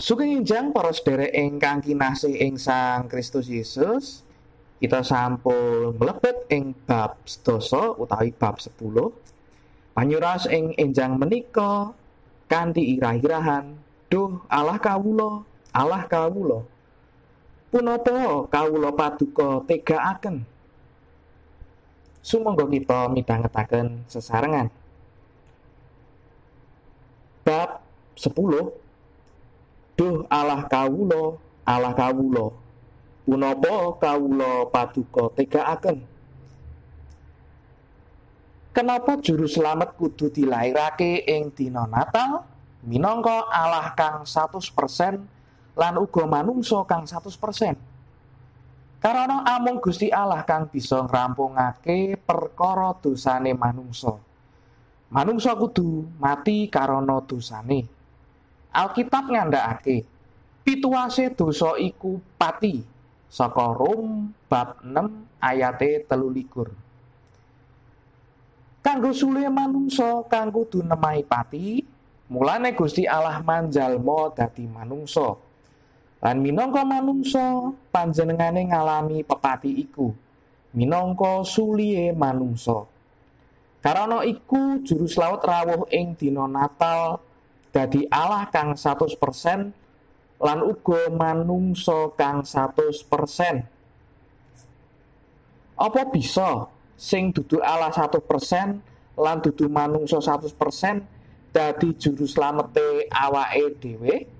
Sugeng enjang para sedherek ingkang kinasih ing Sang Kristus Yesus. Kita sampun mlebet ing bab 10 utawi bab 10. Panyuraos ing enjang menika kanthi irah-irahan, Duh Allah kawula, Allah kawula. Punapa kawula paduka tegakaken? Sumangga kita midhangetaken sesarengan. Bab 10. Duh Allah kawula, Allah kawula. Punapa kawula paduka tegakaken? Kenapa juru slamet kudu dilairake ing dina Natal? Minangka Allah kang 100% lan uga manungsa kang 100%. Karana amung Gusti Allah kang bisa ngrampungake perkara dosane manungsa. Manungsa kudu mati karana dosane. Alkitab ngandhakake pituwase dosa iku pati, saka Rom bab 6 ayate 23. Kanggo sule manungsa kang kudu nemahi pati, mulane Gusti Allah manjalma dadi manungsa. Lan minangka manungsa panjenengane ngalami pepati iku minangka sulihe manungsa. Karana iku juru slamet rawuh ing dina Natal dadi Allah kang 100% lan uga manungsa kang 100%. Apa bisa sing dudu Allah 100% lan dudu manungsa 100% dadi juru slamete awake dhewe?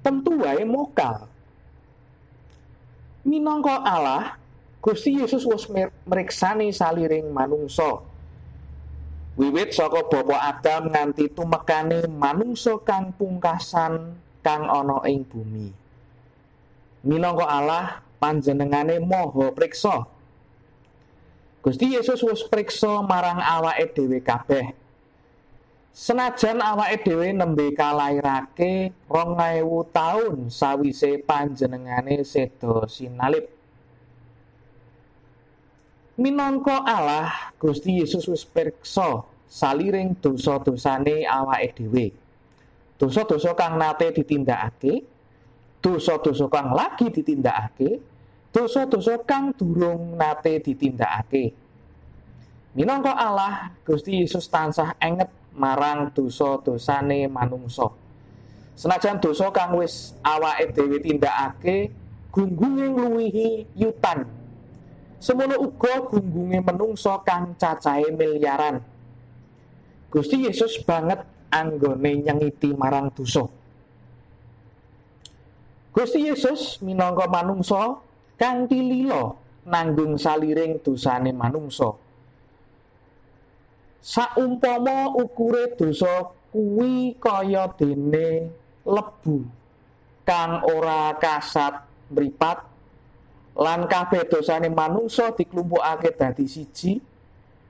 Tentu wae mokal. Minangka Allah, Gusti Yesus wis mriksani saliring manungsa. Wiwit saka Bapa Adam nganti tumekane manungsa kang pungkasan kang ana ing bumi. Minangka Allah, panjenengane maha priksa. Gusti Yesus wis priksa marang awake dhewe kabeh. Senajan awake dhewe nembe kalairake 2000 taun sawise panjenengane seda sinalib. Minangka Allah, Gusti Yesus wis pirsa saliring dosa-dosane awake dhewe. Dosa-dosa kang nate ditindakake, dosa-dosa kang lagi ditindakake, dosa-dosa kang durung nate ditindakake. Minangka Allah, Gusti Yesus tansah enget marang dosa-dosane manungsa. Senajan dosa kang wis awake dhewe tindakake gunggunge ngluwihi yutan. Semono uga gunggunge menungsa kang cacahe milyaran. Gusti Yesus banget anggone nyengiti marang dosa. Gusti Yesus minangka manungsa kanthi lila nanggung saliring dosane manungsa. Saumpama ukure dosa kuwi kaya dene lebu kang ora kasat mripat lan kabeh dosane manungsa diklumpukake dadi siji,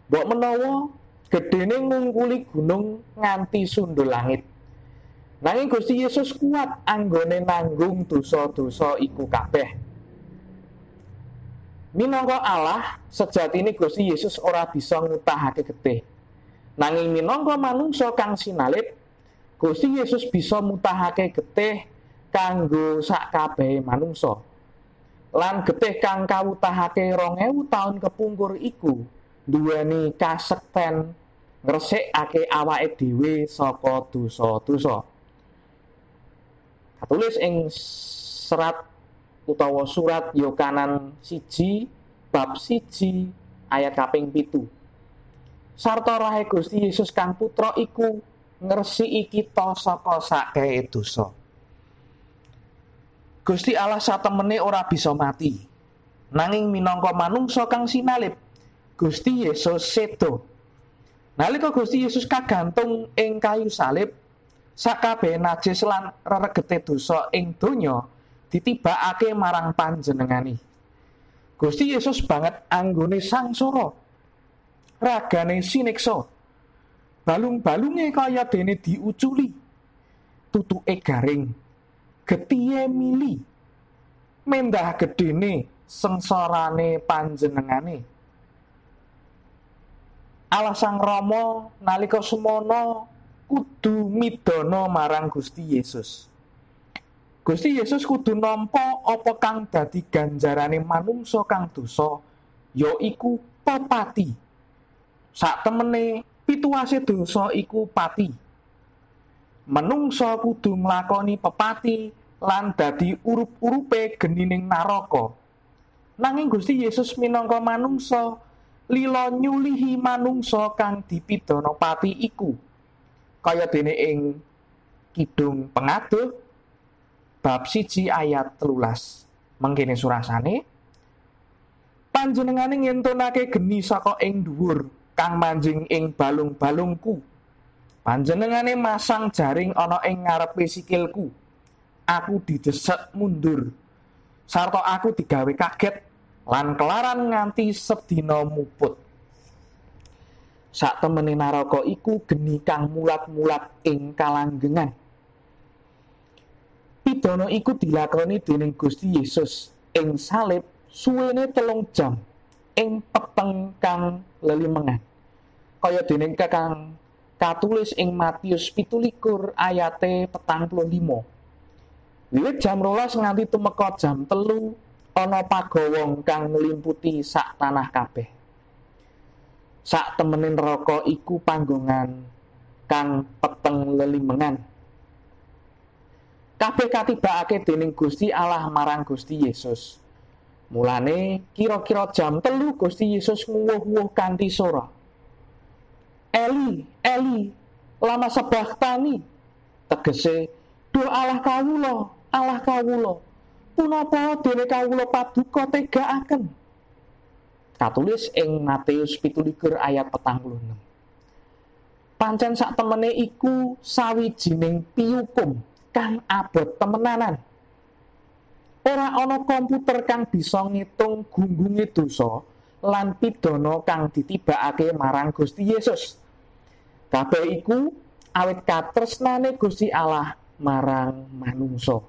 mbok menawa gedene ngungkuli gunung nganti sundul langit. Nanging Gusti Yesus kuat anggone nanggung dosa-dosa iku kabeh. Minangka Allah, sejatine Gusti Yesus ora bisa ngutahake getih. Nanging minangka manungsa kang sinalib, Gusti Yesus bisa mutahake getih kanggo sakabehe manungsa. Lan getih kang kawutahake 2000 taun kepungkur iku duweni kasekten ngresikake awake dhewe saka dosa-dosa. Katulis ing serat utawa surat Yohanes 1 bab 1 ayat kaping 7. Sarta rahe Gusti Yesus kang putra iku ngresiki kita saka sakehe dosa. Gusti Allah satemene ora bisa mati. Nanging minangka manungsa kang sinalib, Gusti Yesus sedo. Nalika Gusti Yesus kagantung ing kayu salib, sakabehe najis lan reregete dosa ing donya ditibakake marang panjenengane. Gusti Yesus banget anggone sangsara. Ragane siniksa. Balung-balunge kaya dene diuculi. Tutuke garing. Getihe mili, mendah gedene sengsarane panjenengane. Allah Sang Rama nalika semono kudu midana marang Gusti Yesus. Gusti Yesus kudu nampa apa kang dadi ganjarane manungsa kang dosa, yaiku pepati. Saktemene pituwase dosa iku pati. Menungsa kudu nglakoni pepati lan dadi urup-urupe genining naraka. Nanging Gusti Yesus minangka manungsa lila nyulihi manungsa kang dipidana pati iku. Kaya dene ing Kidung Pengaduh bab 1 ayat 13. Mengkene surasane, panjenengane ngentunake geni saka ing dhuwur kang manjing ing balung-balungku. Panjenengane masang jaring ana ing ngarepe sikilku. Aku didesek mundur, sarta aku digawe kaget lan kelaran nganti sedina muput. Saktemene naraka iku geni kang mulat-mulat ing kalanggengan. Pidana iku dilakoni dening Gusti Yesus ing salib suwene 3 jam ing peteng kang lelimengan. Kaya dening kang katulis ing Matius 27 ayate 45. Wiwit jam 12 nganti tumeka jam 3 ana pagowong kang nglimputi sak tanah kabeh. Sak temene neraka iku panggongan kang peteng lelimengan. Kabeh katibakake dening Gusti Allah marang Gusti Yesus. Mulane kira-kira jam 3 Gusti Yesus nguwuh-wuh kanthi sora, "Eli, Eli, lama sabachthani?" Tegese, "Duh Allah kawula, Allah kawula, punapa dene kawula paduka tegakaken?" Katulis ing Matius 27 ayat 46. Pancen sak temene iku sawijining piukum kang abot temenanan. Ora ana komputer kang bisa ngitung gunggunge dosa lan pidana kang ditibakake marang Gusti Yesus. Kabeh iku awit katresnane Gusti Allah marang manungsa.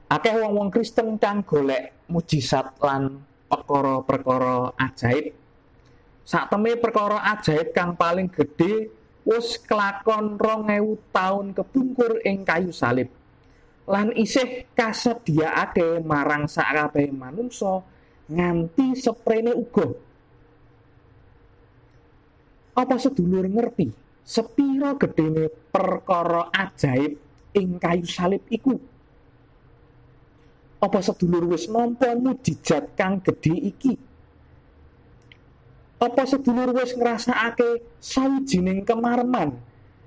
Akeh wong-wong Kristen kang golek mujizat lan perkara-perkara ajaib. Sakteme perkara ajaib kang paling gedhe wis kelakon 2000 taun kepungkur ing kayu salib lan isih kasediakake marang sakabehe manungsa nganti seprene uga. Apa sedulur ngerti sepira gedene perkara ajaib ing kayu salib iku? Apa sedulur wis nampa mujizat kang gedhe iki? Apa sedulur wis ngrasakake sawijining kemareman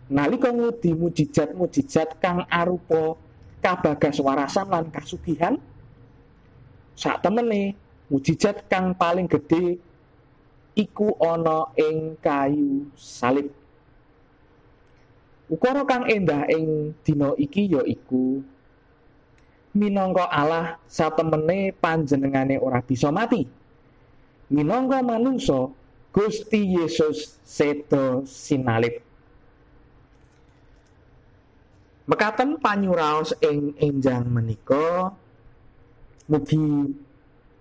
nalika ngudi mujizat-mujizat kang arupa kabagas warasan lan kasugihan? Saktemene mujizat kang paling gedhe iku ana ing kayu salib. Ukara kang endah ing dina iki ya iku minangka Allah satemene panjenengane ora bisa mati. Minangka manungsa Gusti Yesus seda sinalib. Mekaten panyuraos ing enjang menika, mugi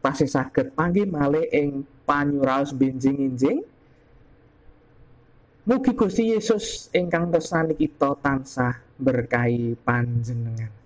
tasih saged panggih malih ing panyuraos benjing-enjing. Mugi Gusti Yesus ingkang tresnani kita tansah berkahi panjenengan.